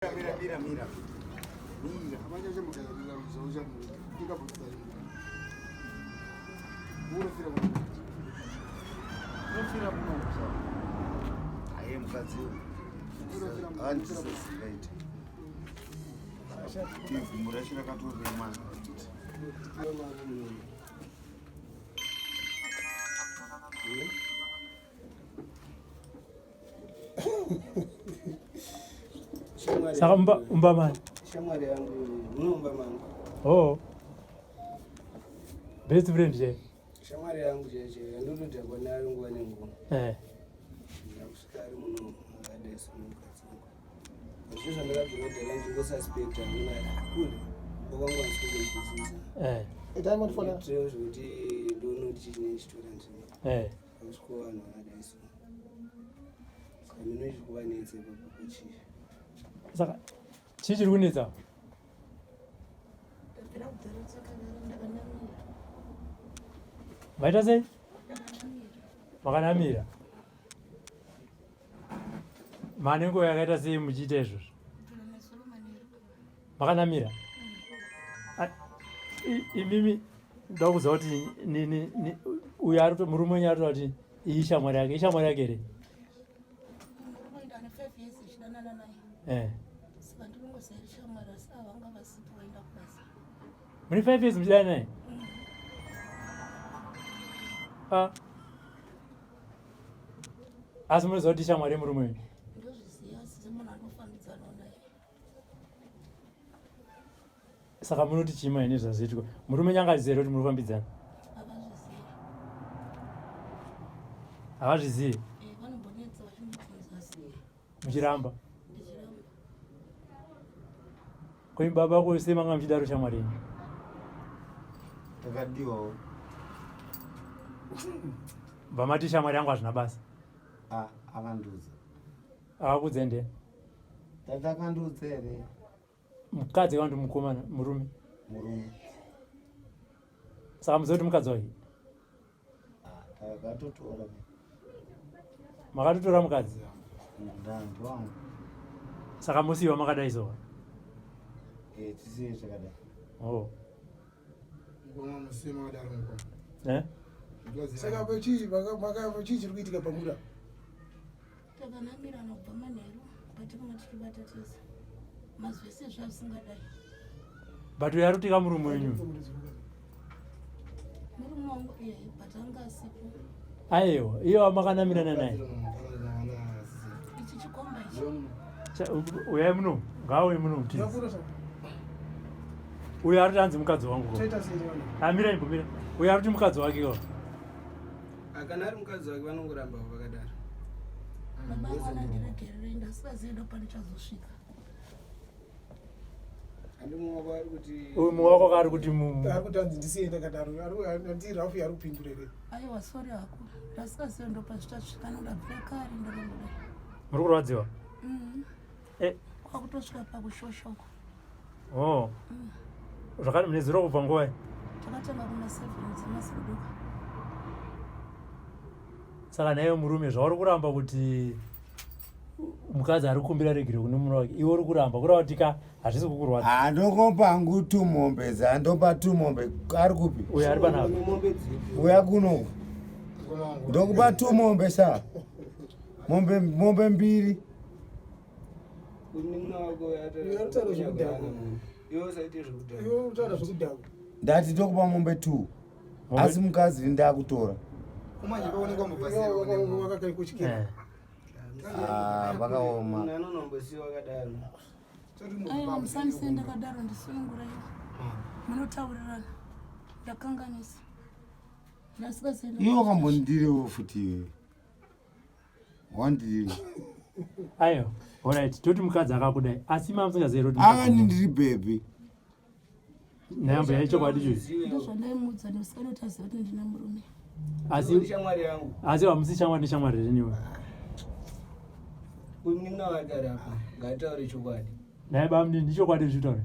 Mira, mira, mira. Mira. Aye mukadzi handizozivaita. Gumbo racho rakatorema. Saka umba umba mani? Shamwari yangu unoumba mani. Oh. Best friend je. Shamwari yangu jeje ndotodhakwa nayo nguva nenguva. Eh. Ndakusvika ari muno akadai mukadzi wangu. Zvinhu zvandakabvira kudhara ndingosuspecta ndina kule wakwangu andisikunzwisisa. Eh. Nditrewo zvekuti ndonoti chine chitora ndini. Eh. Kusvika vanhu vakadai so. Saka mino ichiri kuvanetsa ipapo pachii. Saka chii chiri kunetsa? Ndabvira kudhara takadaro ndakanamira. Maita sei? Ndakanamira. Makanamira. Mane nguva yakaita sei muchiita izvozvo? Kubvira nezuro manheru. Makanamira. Imimi ndokuziva kuti uyo ari murume wenyu ari kuti iyi shamwari yake, ishamwari yake here? Murume ndane 5 years ichidanana naye. Eh. Saka ndinongoziva shamwari asi ava vanga vasipo vaenda kubasa. Mune 5 years muchidanana naye? Ah. Asi munoziva kuti ishamwari yemurume wenyu? Ndozviziva asi semunhu anofambidzana naye. Saka munoti chii mai nezvazoitwa? Murume nyanga aziva here kuti muri kufambidzana? Havazvizivi. Havazvizivi? Eh, vanombonetsa vachindibvunza asi Muchiramba. ndichiramba. Ko imi baba ko sei manga muchidaro shamwari yenyu? Takadiwawo. Bva mati shamwari yangu hazvina basa. Ah, akandiudza. Akakuudza ndiani? Tati akandiudza here? Mukadzi kana kuti mukomana murume? Murume. Saka muziva kuti mukadzi wake? Ah, takatotora. Makatotora mukadzi? Ndandu wangu. Saka musiwa makadai so? Eh, tisiye takadai. Oh. Mukoma musiye makadaro mukoma. Eh? Saka pachii chii chiri kuitika pamura? Takanamirana kubva manheru patikanga tichibata tese. Mazwi ese zvazvisingadai. But uyo ari kutika murume wenyu. Murume wangu eh but anga asipo. Aiwa, iye wamakanamirana naye. Ichi chikomba ichi. Uyai muno, ngaauye muno mutizi. Uyo ari kuti anzi mukadzi wangu ko. Toita sei vana? Ah, mirai mbomira. Uyo ari kuti mukadzi wake ko. Kana ari mukadzi wake vanongoramba vakadaro. Baba vangu vanandiregererei ndasikazivi ndopandichazosvika. Handi mumwe wako ari kuti Uyu mumwe wako ari kuti mu Ari kuti anzi ndisiye ndakadaro. Ari Ralph ari kupindura here? Aiwa sorry hako. Ndasikazivi ndopazvichasvika ndabvira kare ndakangodai. Muri kurwadziwa? Mhm. Eh. Kwakutosvika pakushosha uko. Oh. Zvakati mune zuro kubva nguvai? Takatanga kuma 7 dzemasiku. Saka naiwe murume zvauri kuramba kuti mukadzi ari kukumbira regero kune murume wake, iwe uri kuramba kureva kuti ka hazvisi kukurwadza. Ah, ndokopa hangu tumombe dzandopa tumombe ari kupi? Uyo ari panapa. Mombe dzipi? Uya kuno. Ndokupa tumombe sa. Mombe mombe mbiri. Munin'ina wako Iwe utaura zvekudhakwa. Iwe usaite zvekudhakwa. Iwe utaura zvekudhakwa. Ndati ndokupa mombe 2. Asi mukadzi ndakutora. Kumanje paonekwa mubva Wakakai kutyira. Eh. Ah, vakaoma. Munhu anonombosiwa akadaro. Aiwa musandisiye ndakadaro ndisunungurai. Munotaurirana. Ndakanganisa. Ndasikazivi. Iwe wakambondirewo futi iwe. Wandiriwo. Aiwa. Alright, toti mukadzi akakudai. Asi mama musingazivi kuti mukadzi Akani ndiri bhebhi. Nyambo yaichokwadi ichochi. Ndozvandaimuudza ndisikada kuti azive kuti ndine murume. Asi shamwari yangu. asi hamusi shamwari neshamwari here niwe? Munin'ina wake ari apa. Ngaataure chokwadi. Naye bamudini ndichokwadi zvichitaura.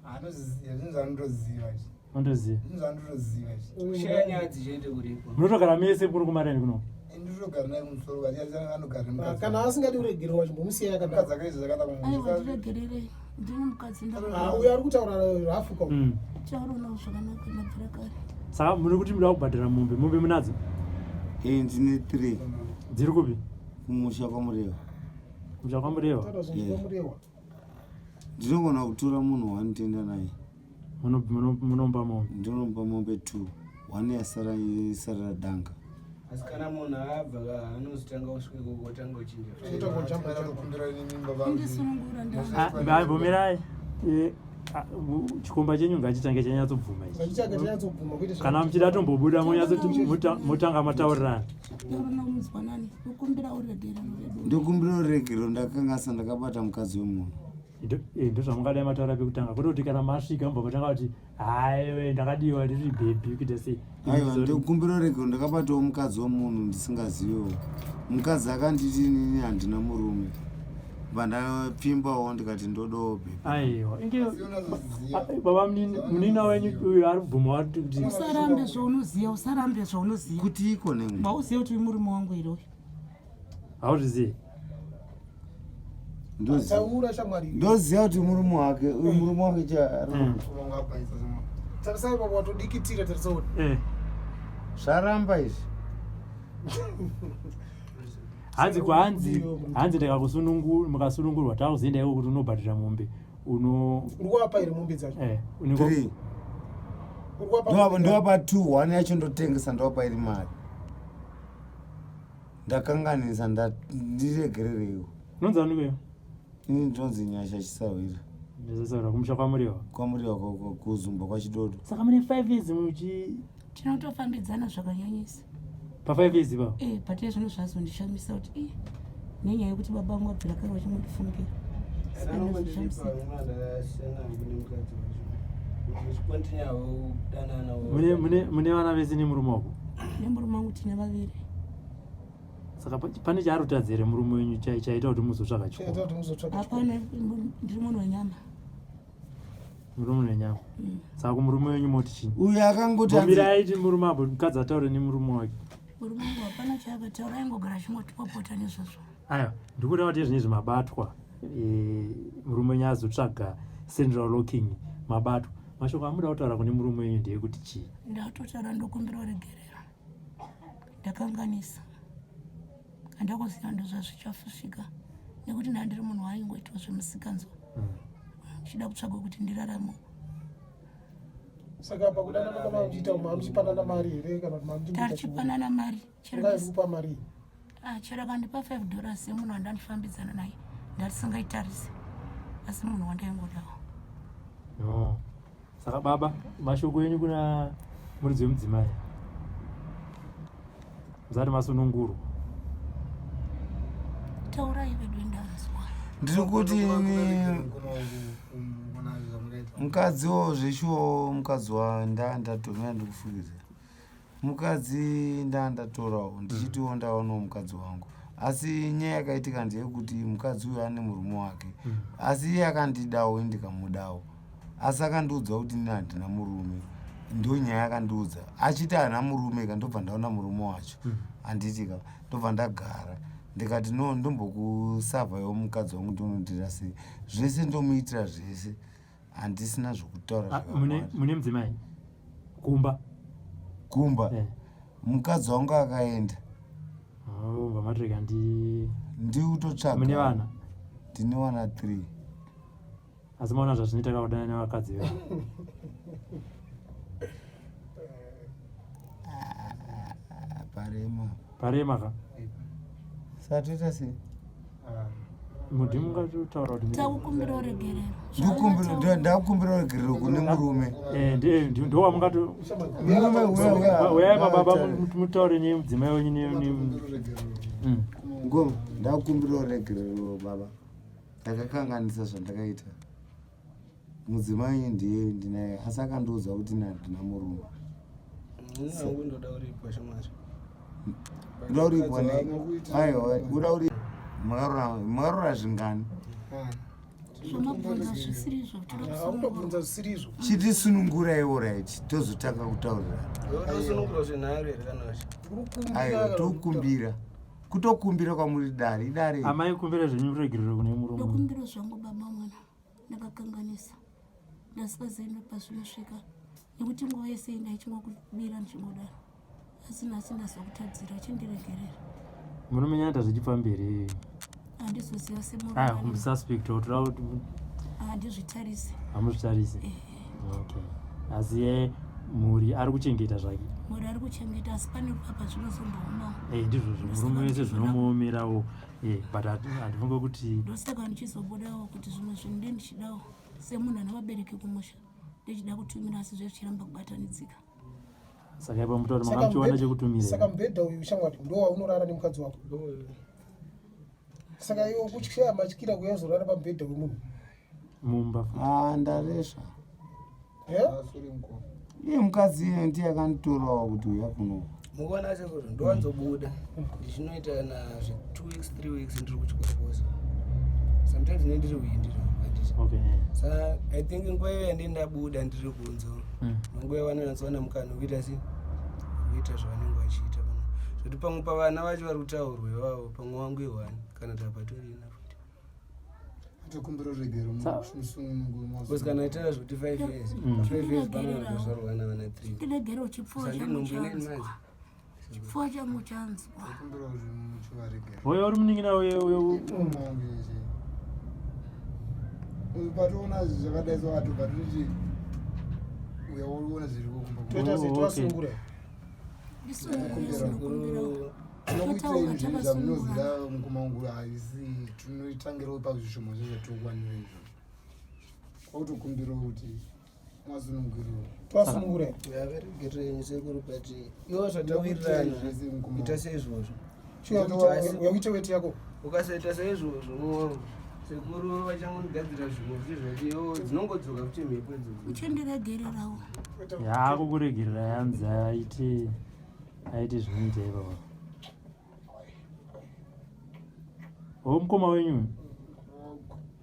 Anoziva zvinhu zvaanotoziva izvi. Unotoziva. Zvinhu zvaanotoziva izvi. Kushaya nyadzi chete kuripo. Munotogara mese kuri kumareni kuno. Ndinotogara naye kumusoro vachasiyana anogara nemukadzi. Kana asingadi kuregererwa chimbomusiya mukadzi yakadaro. akaita zvakanaka Aiwa, ndiregererei, ndini mukadzi. Ah, uyo ari kutaura rafuka uyu. Ndataurawo zvakanaka, ndabvira kare. Saka muri kuti muda kubhadhara mombe, mombe munadzo? Ee, ndine three. Dziri kupi? Kumusha kwaMurewa. Kumusha kwaMurewa? Taura zvinhu zvaMurewa. Ndinogona kutora munhu wanditenda naye. Munomba mombe? Ndinomupa mombe two, one yasara isarira danga. Asi kana munhu abva anozotanga kusvika ikoko otanga kuchinja. Otanga kujamba jamba. Kumbira mimba vangu. Indisunungura nda. Ambomirai. Chikomba chenyu ngachitange chanyatsobvuma ichi. Ngachichange chanyatsobvuma kuite Kana muchida tombobuda monyatsoti motanga mataurirana. Taurana munzwanani, ukumbira uregerero vedu. Ndokumbira uregero, ndakangasa ndakabata mukadzi wemunhu. Ndozvamungadai mataura pekutanga, kwete kuti kana masvika mubva matanga kuti haiwe ndakadiwa ndiri bhebhi kuita sei. Aiwa, ndokumbira uregero, ndakabatawo mukadzi wemunhu ndisingazivewo. Mukadzi akanditi inini handina murume, bandapfimbawo ndikati ndodawo bhebhi. Aiwa, inge Unozoziva. baba munina wenyu uyu ari kubvuma wati kuti Usarambe zvaunoziva, usarambe zvaunoziva. Kuti iko nemwe Wauziva kuti uyu murume wangu here uyu? Hauzvizivi? Ndoziva. Taura shamwari. Ndoziva kuti murume wake uyu, murume wake cha Vangu abhaisa zama. Tarisai baba watodikitira, tarisaoni. Zvaramba izvi. Hanzi kwanzi hanzi ndikakusunungura, mukasunungurwa takuzoenda iko kuti unobhadhara mombe uno Uri kuwapa here mombe dzacho? Three. Uri kuwapa mombe dzacho? Ndowapa two, one yacho ndotengesa, ndowapa iri mari. Ndakanganisa, ndiregerereiwo. Unonzi ani? Ini ndinonzi Nyasha Chisahwira. Ndinosaura kumusha kwaMuriwa. KwaMuriwa, kuzumba kwaChidodo. Saka mune 5 years muchi Tinotofambidzana zvakanyanyisa. Pa 5 years ipapo? Eh, but izvino zvazondishamisa kuti i nenyaya yekuti baba vangu vabvira kare vachingondifungira. Anongondiripa mwana, ndakasiyana hangu nemukadzi wacho, ndichikontinyawo kudanana. Mune vana vese nemurume wako? Nemurume wangu tine vaviri. Saka pane chaari kutadza here murume wenyu chaita kuti muzotsvaga Chaita chikoro? kuti muzotsvaka chikoro. Hapana, ndiri munhu wenyama. Murume wenyama. Saka kumurume wenyu moti chii? Uyu akangoti Mirai ti murume apo mukadzi ataure nemurume wake. Murume wangu hapana chaakataura, aingogara achingotipopota nezvazvo. Aiwa, ndikuda kuti zvinezvi mabatwa, murume wenyu azotsvaga central locking, mabatwa, mashoko amuda kutaura kune murume wenyu ndeyekuti chii? Ndatotaura, ndokumbira uregerero, ndakanganisa, handakuziva ndozvazvichafusvika nekuti ndandiri munhu waingoitwa zvemusikanzwa ndichida kutsvaga kuti ndiraramo. Saka pakudanana kwamamuchiita mamuchipanana mari here kana kuti mamuchimboita? Tarichipanana mari chero. Ungai kupa mari? Ah, chero akandipa $5 semunhu wandandifambidzana naye ndatisingaitarise, asi munhu wandaingodawo. No. Saka baba, mashoko enyu kuna muridzi wemudzimai musati masunungurwa? Taurai vedu, ndanzwa. Ndiri kuti ini mukadziwo zveshuwo, mukadzi wa ndandatomira ndikufukidza mukadzi ndandatorawo ndichitiwo ndaonawo mukadzi wangu, asi nyaya yakaitika ndeyekuti mukadzi uyu ane murume wake, asi iye akandidawo, ini ndikamudawo, asi akandiudza kuti ini handina murume. Ndo nyaya akandiudza achiti haana murume ka, ndobva ndaona murume wacho, handiti ka, ndobva ndagara ndikati no, ndombokusavhawo mukadzi wangu, ndonondira sei zvese, ndomuitira zvese, handisina zvokutaura Ah, mune zvakawanda. Mune mudzimai kumba? Kumba? Mukadzi wangu akaenda. Oh, vamatrika ndi Ndikutotsvaga. Mune vana? Ndine vana 3. Asi maona zvazvinoita kakudana nevakadzi vevanhu? Parema. Parema ka. Satoita sei? Mudhi mungatotaura kuti Takukumbira uregerero. Ndakumbira uregerero kune murume. Ndowamungato Murume uya. Uyai mababa mutaure nemudzimai wenyu. Ngoma, ndakumbira uregerero baba, ndakakanganisa zvandakaita. Mudzimai ndiye ndinaye, asi akandiudza kuti ini handina murume. Hangu ndoda uripwa shamwari. Uda uripwa ne? Aiwa, uda uri makarora zvingani? Zvamabvunza zvisiri izvo, toda kusunungurwa. Hautobvunza zvisiri izvo. Chitisununguraiwo right, tozotanga kutaurirana. Tosunungurwa zvenharo here kana vachi? Aiwa, tokumbira, kutokumbira kwamuri dare idare. Amai, kumbira zvenyu ruregerero kune murume. Ndokumbira zvangu baba mwana, ndakakanganisa, ndasikazivi pazvinosvika nekuti nguva yese ndaichingokubira ndichingodaro, asi nhasi ndazokutadzira, chindiregerera. Murume nyaya zvichipfa mberi. Handizoziva. Ah, Semurume kumususpect otora kuti handizvitarise. Hamuzvitarisi, okay, asi mhuri ari kuchengeta zvake? Mhuri ari kuchengeta, asi pane papa zvinozomboomawo. Ndizvozvo, murume wese zvinomuomerawo, but handifunge kuti Ndosaka ndichizobudawo kuti zvimwe zvinhu nde ndichidawo semunhu ane vabereki kumusha, ndichida kutumira, asi zvezvichiramba kubatanidzika. Saka ipa mutauri Saka makamuchiwana mubhedha- saka chekutumira. mubhedha uyu, shamwari, ndo waunorara nemukadzi wako? Saka iwe kutyaya matyira kuyazorara pamubhedha wemunhu? Mumba futi. Ah, ndaresva. Eh? Sorry, mukoma. Iye mukadzi iye ndiye akanditorawo kuti uya kuno. Mukuona sekuru, ndowanzobuda ndichinoita kana zve 2 weeks, 3 weeks ndiri kuchikorokosa. Sometimes ne ndiri windi handiti? Okay. Saka I think nguva iyo yandii ndabuda ndiri kunze, nguva yavanonyatsowana mukana wekuita se kuita zvavanenge vachiita pano, zvekuti pamwe pavana vacho vari kutaurwa ivavo, pamwe wangu ihwani kana kuti hapatorina futi. Tokumbira ruregero, musununguro. Because kana itaura zvekuti 5 years, 5 years pano kuzvarwa navana 3. Ndiregere, chipfuwo changu Sandinhumbu ineni chanzwa. manje. Chipfuwo changu chanzwa. Tokumbira kuti muchivaregera. Oyo uri munin'ina uyo? Umangu yese patoona zvakadai, so atobva tototi uya uona zviriko kumba. Toita sei? Oh, okay. Tovasunungura? Ndisunungure. Tinokuitirei zvinhu zvamunoziva, mukoma wangu, haisi tinotangirawo pazvishoma zvezvatokwanira izvozvo, kwakutokumbirawo kuti mwasununguriwo. Tovasunungura? Yaveregerei sekuru, but iwo zvatawirirana, Zvese, mukoma. ita seizvozvo. Uya uite weti yako. Ukasaita saizvozvo, mwangu, sekuru vachangondigadzira zvimwe futi zvoti iwo dzinongodzoka futi mhepo idzodzo. Uchindiregererawo. Yaakukuregerera, yanzi aite aite zvinoita ipapa. O mukoma wenyu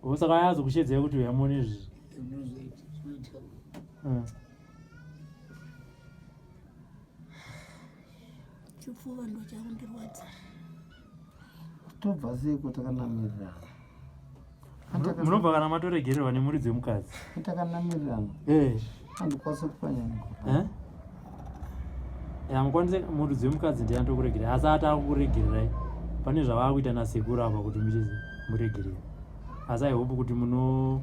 o, saka ayazokushedzai kuti uya muone izvi? Chipfuva ndo chakundirwadza. Tobva seiko takanamirirana? Munobva kana matoregererwa nemuridzi wemukadzi. Takanamirirana. Handikwanisi kupfanya. Eh? Hamukwanise, muridzi wemukadzi ndiye anotokuregerera, asi ati akukuregererai pane zvavakuita nasekuru apa kuti muchizi muregerere, asi I hope kuti muno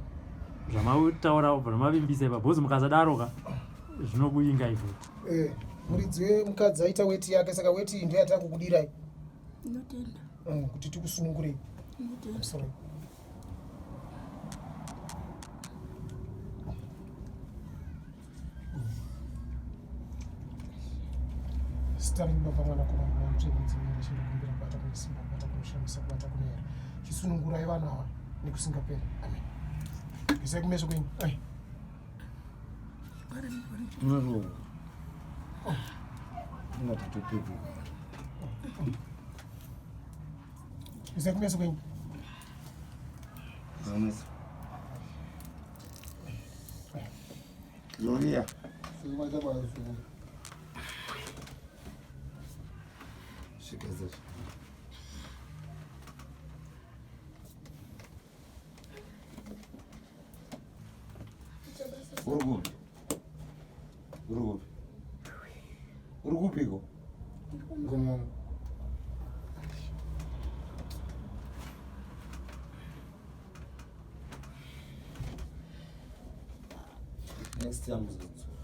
zvamataura zvamavimbisa ipa, because mukasadaro ka zvinokuingai futi. Eh, muridzi wemukadzi aita weti yake, saka weti iyi ndoyatakukudirai. Ndinotenda. Kuti tikusunungurei. Ndinotenda. Sorry. Zita renyu Baba, Mwanakomana, Mutsvene, mudzimai, chindokumbira kubata kune simba, kubata kunoshamisa, kubata kunoera, chisunungurai vanhu ava nekusingaperi. Amen. Isai kumeso kwenyu. Ai. Unorohwa, ungatatopepuka. Isai kumeso kwenyu. Zamisa. Gloria. Sekumaita basa. Svika zazvo. Uri kupi? Uri kupi? Uri kupiko? Mukoma wangu. Next time uzodzoka.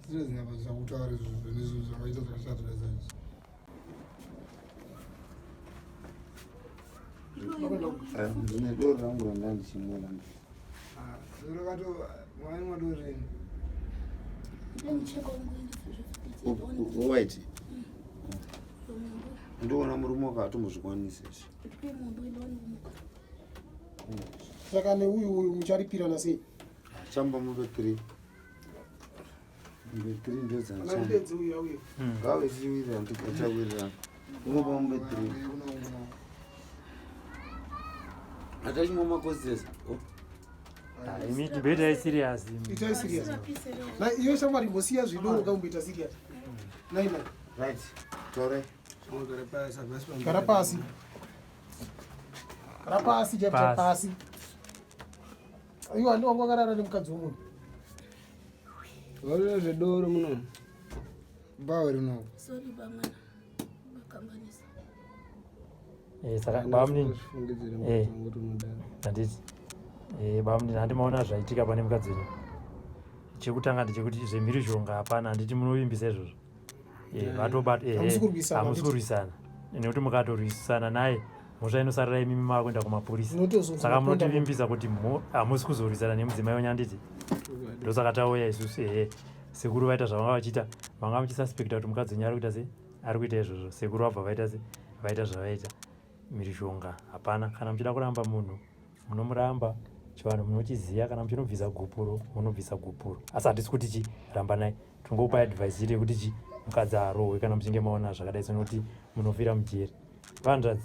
Serious nyama zvakutaura izvozvo nezvinhu zvakaita zvakashata izvozvo. Ndine doro rangu randa ndichimwera. Doro kato mwaimwa doro rini? White. Ndoona murume wakatombozvikwanisa izvi. Saka neuyu uyu mucharipirana sei? Chamba mombe 3. Mombe 3 Ana ndodzachamba. mudedzi uyu auye. Ngave tichiwirirana, tichawirirana. Unopa mombe 3. Atachimwa makozesa. Oh. Ah, imi timboitai serious. Itai serious. Na iyo shamwari imbosiya zvidoro kaumboita serious. Nai nai. Right. Tore. Gara pasi, hapasi pamberi. Gara pasi. Gara pasi chaipo Pasi. pasi. Iwo andi wangu wakarara nemukadzi womunhu. Varikuita zvedoro muno. Bhawa rinoko. Sorry bamwana. Makanganisa. Eh, saka bamunini Fungidzira Eh. mukadzi wangu kuti unodaro. Handiti eh, bamunini handi maona zvaitika pane mukadzi wenyu. Chekutanga ndechekuti zvemhirizhonga hapana, handiti munovimbisa izvozvo. Eh, vatobata eh, Hamusi eh, kurwisana, hamusi handiti? kurwisana nekuti mukatorwisana naye mhosva inosarira imimi maakuenda kumapurisa. Munotozonzi Saka maponda munotivimbisa kuti hamusi kuzorwisana nemudzimai wenyu, handiti? Ndosaka tauya isusu. Ehe, sekuru vaita zvavanga vachiita, vanga muchisuspecta kuti mukadzi wenyu ari kuita sei, ari kuita izvozvo. Sekuru vabva vaita sei, vaita zvavaita. Mhirizhonga hapana. Kana muchida kuramba munhu munomuramba, chivanhu munochiziva. Kana muchinobvisa gupuro munobvisa gupuro, asi hatisi kuti chi rambanai, tingokupa advice chete yekuti chi mukadzi arohwe kana muchinge maona zvakadai so, nekuti munofira mujeri. Vanzvadzi,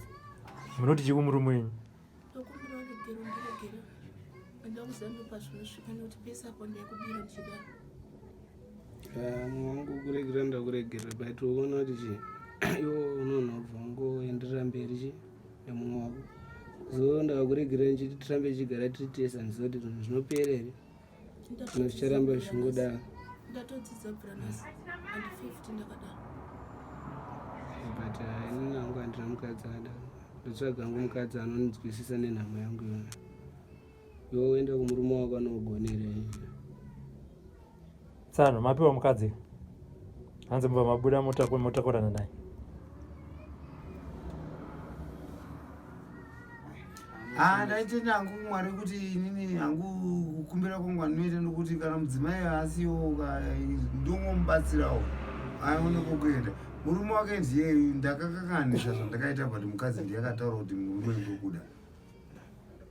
munoti chi kumurume wenyu? Ndokumbira regero, ndiregere. Ndakuziva ndopazvinosvika nekuti pese apo ndaikubira ndichidaro. Ah, mumwe wangu kuregera ndakuregera, but ukaona kuti chi iwo unoona ubva wangoenderera mberi chi nemumwe wako, so ndakakuregera ndichiti tirambe tichigara tiri tese, handiziva kuti zvinhu zvinopera here kana zvicharamba zvichingodaro. Ndatodzidza bvira nhasi and 50 ndakadaro. But ah, inini hangu handina mukadzi akadaro. Ndotsvaga hangu mukadzi anonzwisisa nenhamo yangu yona. Iwe uenda kumurume wako anokugonera. Tsano mapiwa mukadzi, hanzi mubva mabuda motakurana naye. Ah, ndaitenda hangu Mwari kuti inini hangu kukumbira kwangu andinoita ndokuti kana mudzimai asiwo ndongomubatsirawo aone kokuenda. Murume wake ndiye ndakakakanisa zvandakaita, but mukadzi ndiye akataura kuti murume ndokuda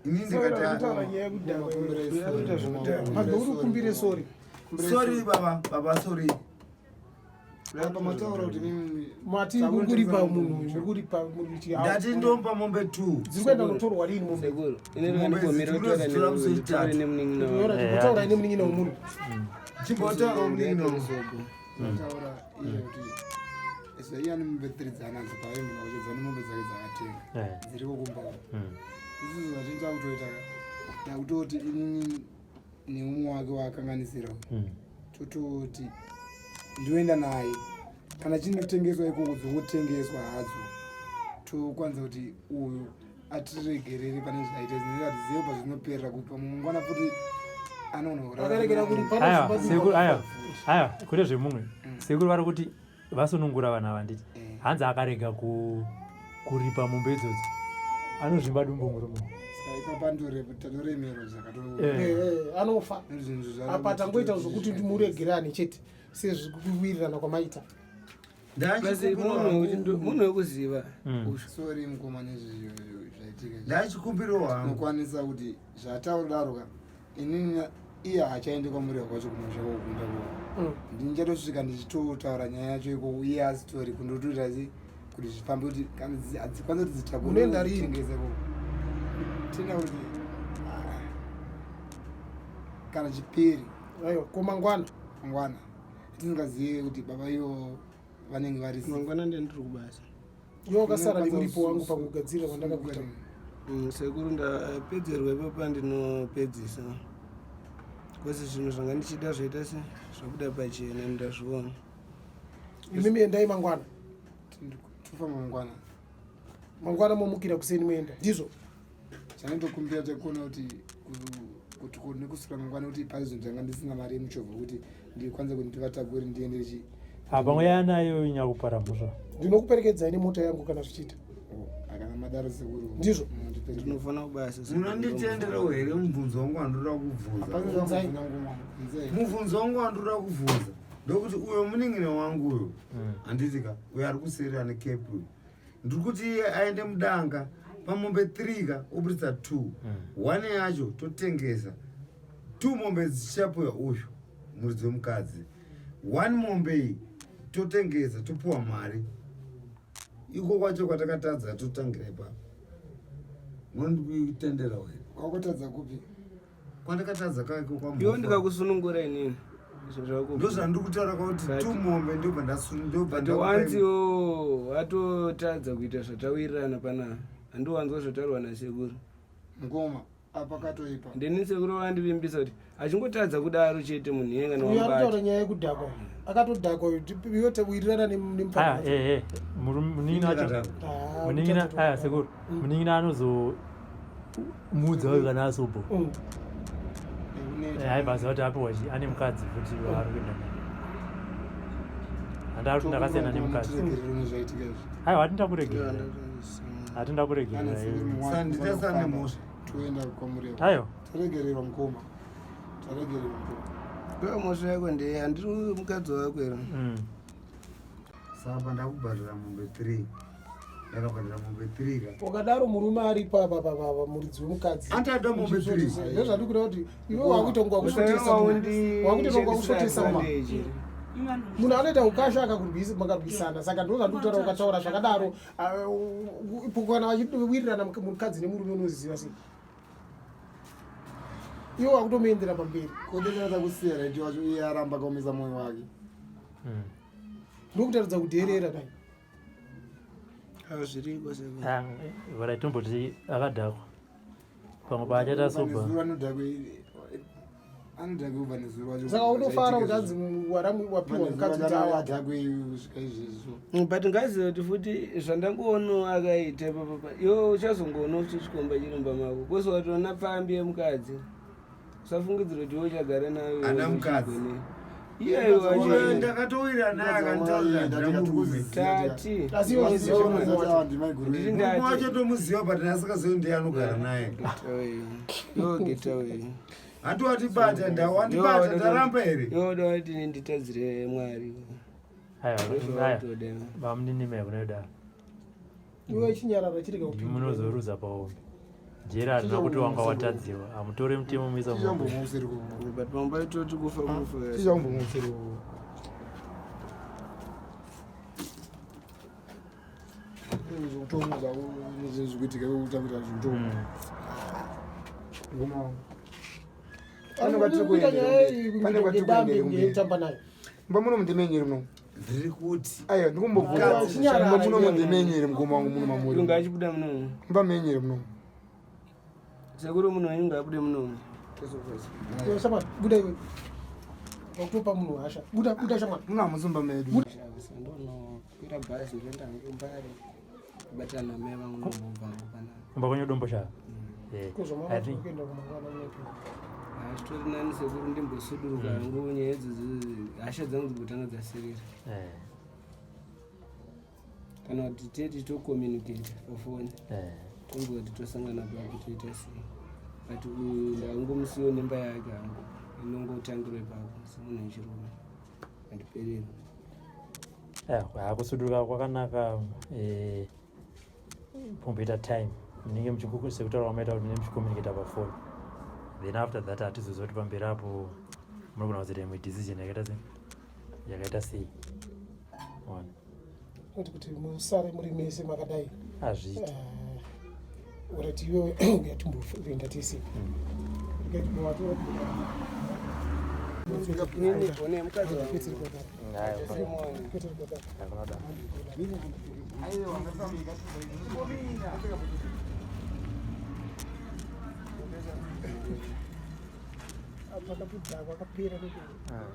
ini. Taura Ndikati nyaya yekudhakwa. Mabve uri kukumbire sorry. Sorry baba, baba, sorry. Apa mataura kuti mimi Mati muri kuripa munhu, muri kuripa muri kuti Ndati ndomupa mombe 2. Dziri kuenda kunotorwa rini mombe? Sekuru, inini Mombe ndikangomira dziri kudzitora musi kutaura wechitatu. nemunin'ina wangu. Kutaura nemunin'ina wemunhu. Chimbotaurawo munin'ina wangu. Taura iye kuti iye ane mombe 3 dzaanadzo paaimbona kuchedza nemombe dzake dzakatenga dziriko kumba. Isusu zvachinja kutoita takutoti inini neumwe wake waakanganisira uyu, tototi ndinoenda naye kana chinotengeswa ikoko, dzongotengeswa hadzo, tokwanisa kuti uyu atiregerere pane zvaita. Hatizive pazvinoperera kuti pamwe mangwana futi anoona. Akaregera kuti pane Aiwa sekuru, aiwa aiwa, kune zvemumwe. Sekuru vari kuti vasunungura vanhu ava, nditi hanzi akarega kuripa mombe idzodzo anozvimba dumbu murume. Saka ipapa tatoremerwa zvakato Eh. Anofa. Zvinhu Apa tangoita zvokuti muregerane chete sezvikuwirirana kwamaita. Plus munhu wekuziva usho. Sorry mukoma nezvaitika. Ndachikumbirawo hangu. Tinokwanisa kuti zvataura ka inini iye haachaendi kwamurehwa kwacho kumusha kokunda ko ndichatosvika ndichitotaura nyaya yacho ikoko iye asitori kundotoita se kuti zvifambe kuti kana hadzikwanisi kuti dzitakure. Munoenda rini? Dzitengese ikoko. Tenda kuti ah, kana chipiri. Aiwa, ko mangwana? Mangwana tisingazive kuti baba ivo vanenge vari Mangwana ndiye ndiri kubasa. Iwe wakasara nemuripo wangu pakugadzirira kwandakakuita. Sekuru, ndapedzerwa ipapa, ndinopedzisa kwese zvinhu zvanga ndichida zvaita se zvabuda pachena, ndazviona. Imimi endai mangwana. Tofamba mangwana. Mangwana momukira kuseni moenda, ndizvo? Chandotokumbira chekuona kuti kuti nekuswera mangwana kuti pari zvinhu zvanga ndisina mari yemuchovha kuti ndikwanise kuti ndivatakure ndiende chi Pamwe yanayo nyakupara mhosva. Ndinokuperekedzai nemota yangu kana zvichiita. Akana madaro sekuru. Ndizvo. Ndinofana kubasa. Munonditenderawo here mubvunzo wangu wandoda kubvunza? Mubvunzo wangu wandoda kubvunza ndokuti uyo munin'ina wangu uyo, handiti ka, uyo ari kuseri ane kepi uyo, ndiri kuti iye aende mudanga pamombe 3 ka, oburitsa 2, 1 yacho totengesa, 2 mombe dzichapiwa uyu muridzi wemukadzi, 1 mombe iyi totengesa topiwa mari. Iko kwacho kwatakatadza totangira ipapo. Unonditendera here? Wakutadza kupi? Kwandakatadza kake Iwo ndikakusunungura inini. Izvo zvako. Ndozvandiri kutaura kwakuti tumombe ndobva ndasunungura. But once iwo watotadza kuita zvatawirirana panapa. Handiwanzwa zvataurwa nasekuru. Mukoma apa katoipa. Ndini sekuru vandivimbisa kuti achingotadza kudaro chete munhu iye kana Uyo wamubata. akutaura nyaya yekudhakwa uyu. Akatodhakwa uyu. Iwe wirirana nemufana aya eh eh munin'ina wacho Ah, munin'ina uchatodhakwa. aya sekuru munin'ina anozo muudza uyu kana asobho Mm. aibva aziva kuti apiwa chi ane mukadzi futi waari kuenda naye handari kuti ndakasiyana nemukadzi Tiregerero nezvaitika izvi. aiwa hatinda kuregerera hatinda kuregerera Sandita mhosva. Toenda kwamureva. aiwa Taregererwa mukoma. Taregererwa mukoma. Iwe mhosva yako ndeye handiri mukadzi wako here. Mm. Saka ndakubhadhara mombe 3. Ndakabhadhara mombe 3 ka. Ukadaro murume aripo apa apa apa muridzi wemukadzi. Antada mombe 3. Ndozvandiri kureva kuti iwe wakuita kunge wakusvotesa munhu. Wakuita kunge wakusvotesa munhu. Munhu anoita ukasha akakurwisa makarwisana saka ndozvandiri kutaura ukataura zvakadaro ah, kana vachiwirirana mukadzi nemurume unoziva sei iwe wakutomuendera pamberi Kodekana takusiya right wacho iye aramba akaomesa moyo wake. Mm. ndokutaridza kudheerera dai Zviriko sekuru. Ah, alright tomboti akadhakwa pamwe paachaita sobha Nezuro anodhakwa anodhakwa kubva nezuro wacho. saka unofara kuti anzi wapiwa mukadzi kuti awa adhakwe kusvika izvezvo. But ngazive kuti futi zvandangoono akaita ipapapa iwe uchazongoona futi chikomba chiri mumba mako kosi watoona pfambi yemukadzi usafungidzira kuti iwe uchagara nayo Ana mukadzi. iyeyo Uyo wacho ndakatowira naye akanitaurira ndina murume. tati Asi iwe uchiziva murume wacho. Ndiri Murume ndati wacho tomuziva but asikazivi ndiye anogara naye. Get away. Yo get away. Handi watibata ndawandibata ndaramba here? Yo oda kuti ini nditadzire Mwari. aiwa aya Ndozvautoda. bamunini mai kunodaro iwe chinyarara chirega ndimi munozoruza paombe jeri harina kuti wanga watadziwa hamutore mutemo muisa mumaoko. But pamba itoti kufa kufa. Tichambomutsereko. Zvekutomuza zvikuitika kuita kuita zvekutomuza. Mm. Ngoma wangu. Pane kwatiri kuendera kumberi. Pane kwatiri kuendera kumberi. kutamba nayo Mba muno mundimenyere muno. Ndiri kuti Aiwa ndikumbobvunza. Mukadzi. Mba muno mundimenyere mukoma wangu muno mamuri. Unga achibuda munomu. Mba menyere muno. Sekuru munhu wenyu ngaabude munomu. Tozokoza. Iwe shamwari buda iwe wakutopa munhu hasha buda buda shamwari Muno hamusi mumba medu. Ndonokwira bhazi ndoenda hangu Mbare. Kubatana namai vangu nobva hangu panapa. kumba kwenyu dombo shava Eh, kozvamama I think kuenda kumangwana unopiwa Zvitori nani sekuru ndimbosuduruka hangu nyaya idzodzo hasha dzangu dzimbotanga dzasirira. eh, Kana kuti tete tocommunicate pafoni. eh. Tomboti tosangana papo toita sei. But uyu ndangomusiwo nemba yake hangu. Inongotangirwa ipapo semunhu wechirume. Handipererwi. Eh, hakusuduruka kwakanaka eh, pomboita time munenge sekutaura kwamaita kuti munenge muchicommunicata pafoni then after that hatizoziva kuti pamberi apo munogona kuzoita imwe decision yakaita sei yakaita sei Ona, kuti kuti musare muri mese makadai hazviiti urati iwewe yatimboenda tese Inini one mukadzi wangu. Hakuna daro. Pakapudhakwa akapera. Ah.